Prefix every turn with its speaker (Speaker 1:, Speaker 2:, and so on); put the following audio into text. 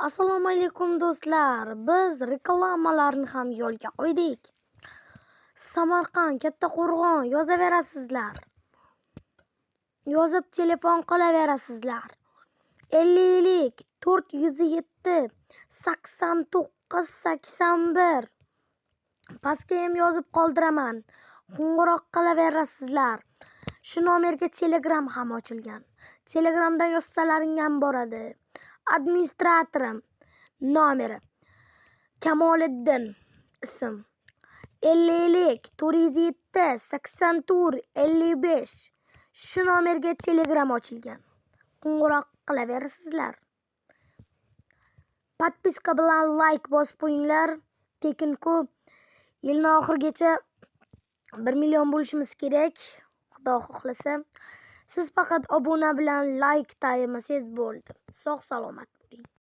Speaker 1: Assalomu alaykum, do'stlar. Biz reklamalarni ham yo'lga qo'ydik. Samarqand, Kattaqo'rg'on yozaverasizlar. Yozib telefon qilaverasizlar. 50 407 89 81. Pastga ham yozib qoldiraman. Qo'ng'iroq qilaverasizlar. Shu nomerga Telegram ham ochilgan. Telegramdan yozsalaring ham boradi. Administratorim nomeri Kamoliddin ism. 50 407 84 55. Shu nomerga Telegram ochilgan. Qo'ng'iroq qilaverasizlar. Подписка bilan layk bosib qo'yinglar. Tekin-ku. Yilni oxirigacha 1 million bo'lishimiz kerak. Xudo xohlasa. Siz faqat obuna bilan layk taymasangiz bo'ldi. Sog' salomat.